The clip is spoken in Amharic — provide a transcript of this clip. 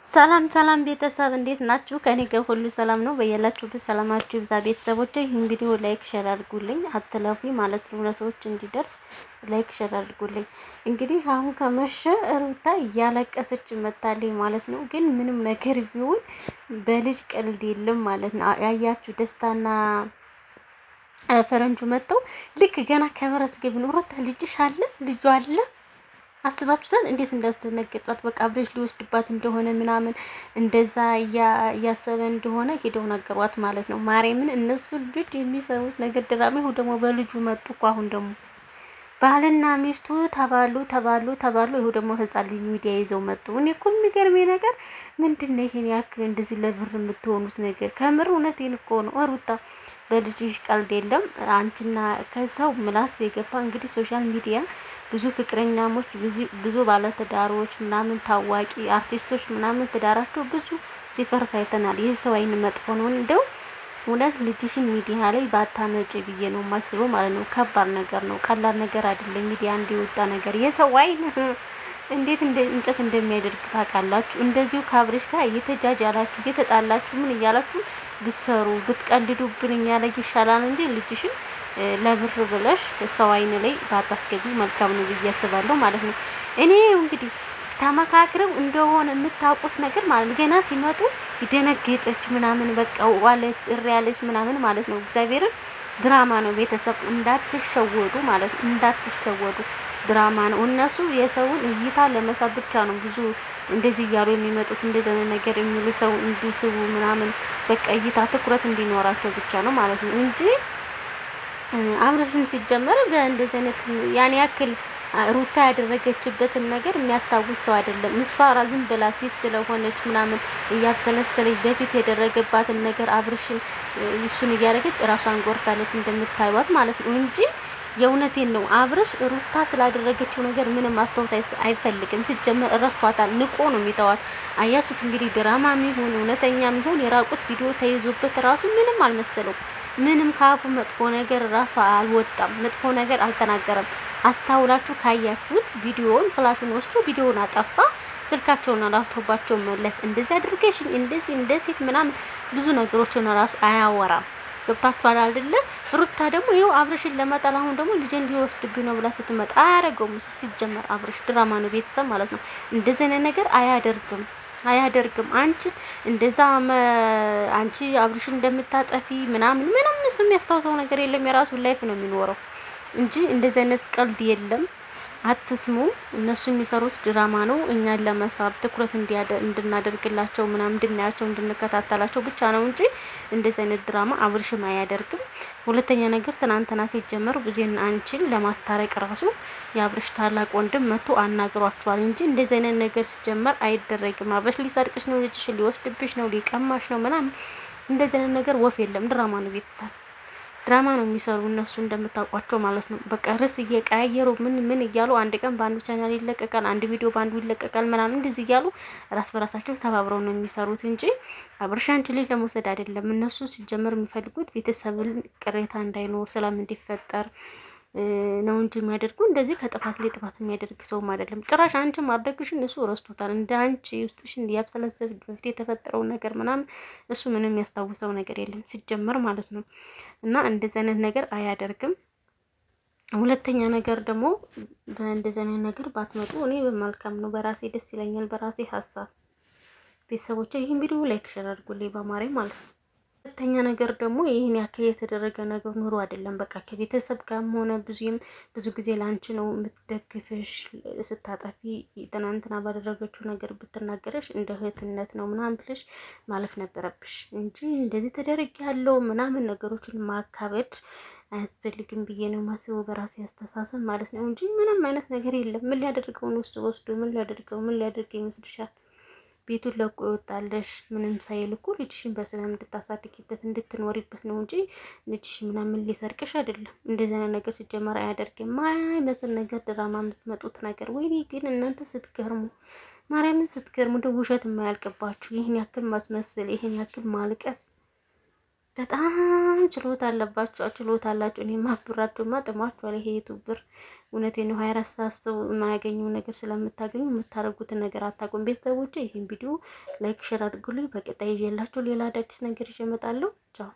ሰላም ሰላም ቤተሰብ እንዴት ናችሁ? ከኔ ጋር ሁሉ ሰላም ነው። በያላችሁበት ሰላማችሁ ይብዛ ቤተሰቦች። ይህን ቪዲዮ like share አድርጉልኝ፣ አትለፉ ማለት ነው፣ ለሰዎች እንዲደርስ like share አድርጉልኝ። እንግዲህ አሁን ከመሸ ሩታ እያለቀሰች መታለች ማለት ነው። ግን ምንም ነገር ቢሆን በልጅ ቀልድ የለም ማለት ነው። ያያችሁ ደስታና ፈረንጁ መጥተው ልክ ገና ከበረስ ገቢ ነው ሩታ ልጅሽ አለ ልጁ አለ አስባችሁታል? እንዴት እንዳስደነገጧት በቃ አብረሽ ሊወስድባት እንደሆነ ምናምን እንደዛ እያሰበ እንደሆነ ሄደው ነገሯት ማለት ነው። ማርያምን እነሱ ልጆች የሚሰሩት ነገር ድራማ። ይሁን ደግሞ በልጁ መጡ እኮ አሁን ደግሞ ባልና ሚስቱ ተባሉ ተባሉ ተባሉ። ይሁ ደግሞ ህፃን ልጅ ሚዲያ ይዘው መጡ። እኔ እኮ የሚገርመኝ ነገር ምንድን ነው ይሄን ያክል እንደዚህ ለብር የምትሆኑት ነገር? ከምር እውነቴን እኮ ነው ሩታ በልጅሽ ቀልድ የለም። አንቺና ከሰው ምላስ የገባ እንግዲህ social media ብዙ ፍቅረኛሞች፣ ብዙ ባለትዳሮች ምናምን ታዋቂ አርቲስቶች ምናምን ትዳራቸው ብዙ ሲፈርስ አይተናል። ይህ ሰው አይን መጥፎ ነው። እንደው እውነት ልጅሽን ሚዲያ ላይ ባታመጪ ብዬ ነው የማስበው ማለት ነው። ከባድ ነገር ነው፣ ቀላል ነገር አይደለም። ሚዲያ እንዲወጣ ነገር የሰው አይን እንዴት እንደ እንጨት እንደሚያደርግ ታውቃላችሁ። እንደዚሁ ከአብርሽ ጋር እየተጃጃላችሁ እየተጣላችሁ ምን እያላችሁ ብትሰሩ ብትቀልዱብን እኛ ላይ ይሻላል እንጂ ልጅሽን ለብር ብለሽ ሰው አይን ላይ ባታስገቢ መልካም ነው ብዬ አስባለሁ ማለት ነው። እኔ እንግዲህ ተመካክረው እንደሆነ የምታውቁት ነገር ማለት ነው። ገና ሲመጡ ደነገጠች ምናምን በቃ ዋለች እሪ ያለች ምናምን ማለት ነው። እግዚአብሔርን ድራማ ነው። ቤተሰብ እንዳትሸወዱ ማለት ነው። እንዳትሸወዱ ድራማ ነው። እነሱ የሰውን እይታ ለመሳብ ብቻ ነው ብዙ እንደዚህ እያሉ የሚመጡት እንደዚህ አይነት ነገር የሚሉ ሰው እንዲስቡ ምናምን በቃ እይታ ትኩረት እንዲኖራቸው ብቻ ነው ማለት ነው እንጂ አብርሽም ሲጀመር በእንደዚህ አይነት ያን ያክል ሩታ ያደረገችበትን ነገር የሚያስታውስ ሰው አይደለም። እሷ ዝም ብላ ሴት ስለሆነች ምናምን እያብሰለሰለች በፊት የደረገባትን ነገር አብርሽን እሱን እያደረገች ራሷን ጎርታለች እንደምታዩት ማለት ነው እንጂ የእውነቴን ነው። አብርሽ ሩታ ስላደረገችው ነገር ምንም አስተውት አይፈልግም። ሲጀመር እረስቷታል። ንቆ ነው የሚተዋት። አያችሁት እንግዲህ ድራማ ይሁን እውነተኛ ይሁን የራቁት ቪዲዮ ተይዞበት ራሱ ምንም አልመሰለው። ምንም ከአፉ መጥፎ ነገር ራሱ አልወጣም። መጥፎ ነገር አልተናገረም። አስታውላችሁ ካያችሁት ቪዲዮውን flash ኡን ወስዶ ቪዲዮውን አጠፋ። ስልካቸውን ላፕቶፓቸውን መለስ። እንደዚህ አድርገሽኝ እንደዚህ እንደሴት ምናምን ብዙ ነገሮችን ራሱ አያወራም። ገብታችኋል አይደለ? ሩታ ደግሞ ይኸው አብርሽን ለመጣል አሁን ደግሞ ልጄን ሊወስድብኝ ነው ብላ ስትመጣ አያደርገውም። ሲጀመር አብርሽ ድራማ ነው ቤተሰብ ማለት ነው። እንደዚህ አይነት ነገር አያደርግም አያደርግም። አንቺ እንደዛ አንቺ አብርሽን እንደምታጠፊ ምናምን ምንም እሱ የሚያስታውሰው ነገር የለም። የራሱን life ነው የሚኖረው እንጂ እንደዚህ አይነት ቀልድ የለም። አትስሙ። እነሱ የሚሰሩት ድራማ ነው። እኛን ለመሳብ ትኩረት እንድናደርግላቸው ምናምን እንድናያቸው እንድንከታተላቸው ብቻ ነው እንጂ እንደዚህ አይነት ድራማ አብርሽም አያደርግም። ሁለተኛ ነገር ትናንትና ሲጀመር ብዙን አንቺን ለማስታረቅ ራሱ የአብርሽ ታላቅ ወንድም መጥቶ አናግሯቸዋል እንጂ እንደዚህ አይነት ነገር ሲጀመር አይደረግም። አብርሽ ሊሰርቅሽ ነው፣ ልጅሽ ሊወስድብሽ ነው፣ ሊቀማሽ ነው ምናምን እንደዚህ አይነት ነገር ወፍ የለም። ድራማ ነው ቤተሰብ ድራማ ነው የሚሰሩ እነሱ እንደምታውቋቸው ማለት ነው። በቃ ርዕስ እየቀያየሩ ምን ምን እያሉ አንድ ቀን በአንዱ ቻናል ይለቀቃል፣ አንድ ቪዲዮ በአንዱ ይለቀቃል ምናምን እንደዚህ እያሉ ራስ በራሳቸው ተባብረው ነው የሚሰሩት እንጂ አብርሽ አንቺ ልጅ ለመውሰድ አይደለም። እነሱ ሲጀመር የሚፈልጉት ቤተሰብን ቅሬታ እንዳይኖር ሰላም እንዲፈጠር ነው እንጂ የሚያደርጉ እንደዚህ ከጥፋት ላይ ጥፋት የሚያደርግ ሰውም አይደለም። ጭራሽ አንቺ ማድረግሽን እሱ ረስቶታል። እንደ አንቺ ውስጥሽን እንዲያብሰለሰብ በፊት የተፈጠረው ነገር ምናምን እሱ ምንም የሚያስታውሰው ነገር የለም ሲጀመር ማለት ነው። እና እንደዚህ አይነት ነገር አያደርግም። ሁለተኛ ነገር ደግሞ በእንደዚህ አይነት ነገር ባትመጡ እኔ በመልካም ነው፣ በራሴ ደስ ይለኛል፣ በራሴ ሀሳብ። ቤተሰቦቼ ይህን ቪዲዮ like share አድርጉልኝ በማርያም ማለት ነው። ሁለተኛ ነገር ደግሞ ይህን ያክል የተደረገ ነገር ኑሮ አይደለም። በቃ ከቤተሰብ ጋርም ሆነ ብዙም ብዙ ጊዜ ላንቺ ነው የምትደግፍሽ። ስታጠፊ ትናንትና ባደረገችው ነገር ብትናገረሽ እንደ እህትነት ነው ምናምን ብለሽ ማለፍ ነበረብሽ እንጂ እንደዚህ ተደረግ ያለው ምናምን ነገሮችን ማካበድ አያስፈልግም ብዬ ነው ማስበው በራሴ አስተሳሰብ ማለት ነው እንጂ ምንም አይነት ነገር የለም። ምን ሊያደርገው ነው እሱ ወስዶ ምን ሊያደርገው ምን ሊያደርገው ይመስልሻል? ቤቱን ለቆ ይወጣለሽ ምንም ሳይል እኮ ልጅሽን በሰላም እንድታሳድጊበት እንድትኖሪበት ነው እንጂ ልጅሽ ምናምን ሊሰርቅሽ አይደለም። እንደዚህ አይነት ነገር ሲጀመር አያደርግም። ማይመስል ነገር ድራማ የምትመጡት ነገር። ወይኔ ግን እናንተ ስትገርሙ፣ ማርያምን ስትገርሙ፣ እንደ ውሸት የማያልቅባችሁ ይህን ያክል ማስመሰል፣ ይህን ያክል ማልቀስ በጣም ችሎታ አለባችሁ፣ ችሎታ አላችሁ። እኔ ማብራችሁማ ጥሟችኋል። ይሄ ዩቱብ ብር እውነቴን ነው። 24 ሰዓት ሰው የማያገኘው ነገር ስለምታገኙ የምታደርጉትን ነገር አታውቁም። ቤተሰቦቼ ይህን ቪዲዮ like፣ share አድርጉልኝ። በቀጣይ ይዤላችሁ ሌላ አዳዲስ ነገር ይዤ እመጣለሁ። ቻው።